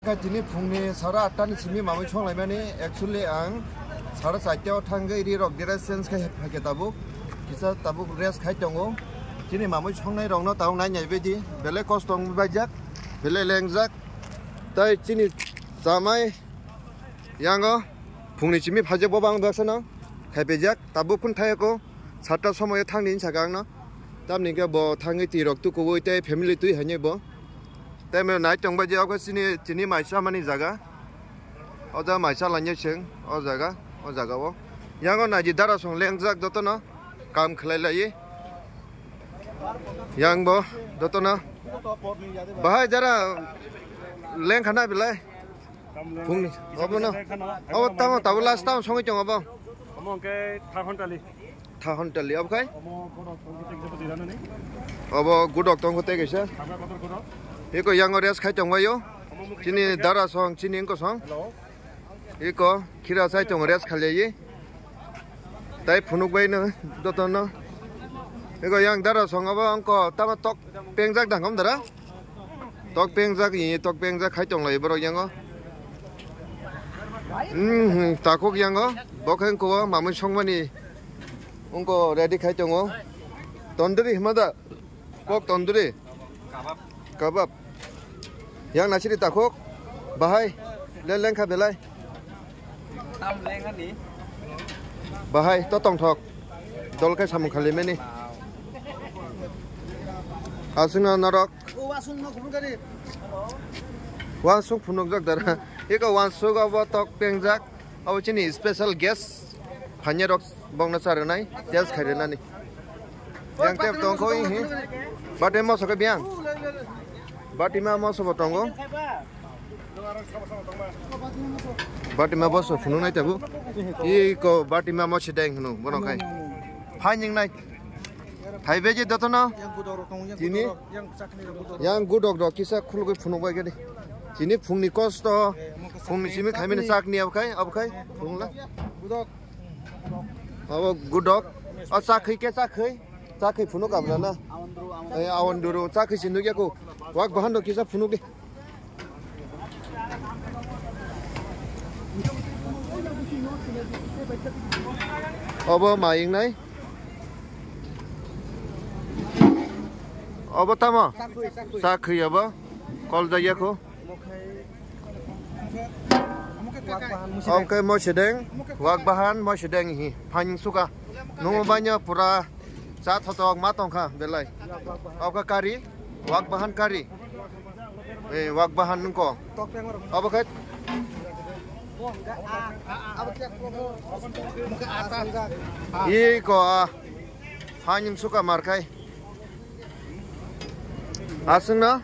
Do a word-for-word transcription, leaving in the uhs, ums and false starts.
Tini phungni sara atta ni simi mamui songlaimani, actually ang sara charta o thangwi ri rok dress change khai phaikhe tabuk kisa tabuk rest khai tongo. Chini mamui songnai rokno tabuk nai nai baidi belai kosto wng baijak, belai lengjak. Tai chini chamai yango phungni simi phaijak bo bang baksa no khai phaijak tabuk phun thayako sarta somoyo thangni hinsa khe ang no. Tamni khe bo thangwi twi rok tukuwi tei family twi hainwi bo. Tei mero nai tongbai je, obo chini, chini maisa mani jaga. O jaga maisa lainai chwng, o jaga, o jaga o. Yango naidi dara song lengjak jotono kam khlai laiwi. Yang bo jotono. Bahai jara lengkha na belai. Phungni, obo no. Obo tamo, tabo last tamo songwi tong obo. Omo hwnkhe Thahontali. Thahontali, obo khai? Omo godok tongkhe tei kisa. Obo godok tongkhe tei kisa. Tabra kotor godok. Eko yango rest khai tongbaio. Omo mukti chini kisa. Dara song, chini wngko song. Hello. Eko khira sai tongo rest khalaiwi. Tai phunuk bai no, jotono. Eko yang dara song obo wngko tamo tok pengjak dangom dara. Tok pengjak, i tok pengjak khai tonglai borok yango. Hmm, hmm, takhuk yango. Bo khe wngko mamui songmani. Wngko ready khai tongo. Tonduri hima da? Pork tonduri? Kabab. Yang nasiri takhuk. Bahai. Le lengkha belai. Tam lengani. Bahai to tongthok. Dol khe samung khalimani. Aswkno norok. O, wasung no khulung kari. Wansuk phunukjak dara. Eko wansuk abo tok pengjak. Abo chini special guest. Phanya rok bongna charinai. Test khairinani. Yang tep tongkho ihi. Bate moso khe biang. Bati ma moso bo tongo. Batima boso phunuk nai tabuk. Iko batima mo sideng hunu bono khai. Phai ning nai. Thai beji dotono. Tini. Yang gudok rok kisa khulugwi phunuk bai gadi. Tini phungni kosto. Phungni simi khaimani chakni abo khai, abo khai. Phungla. Abo gudok. O chakhi ke chakhi. Chakhi phunuk abra na. Awanduru, awanduru. Eh, awanduru. Chakhi sinduk yaku. Wak bahan do kisa phunuk di. Obo mayung nai. Obo tamo? Chakhui, chakhui. Chakhui obo. Kol jaya ko. Omo khe mo sedeng. Wak bahan mo sedeng hi. Phang suka. Nung banyo pura cha thotok ma tongkha belai. Obo kari. Wak bahan kari. Eh, wak bahan nungko. Abo khe. Iko, ah. Hanim suka markai. Aswngno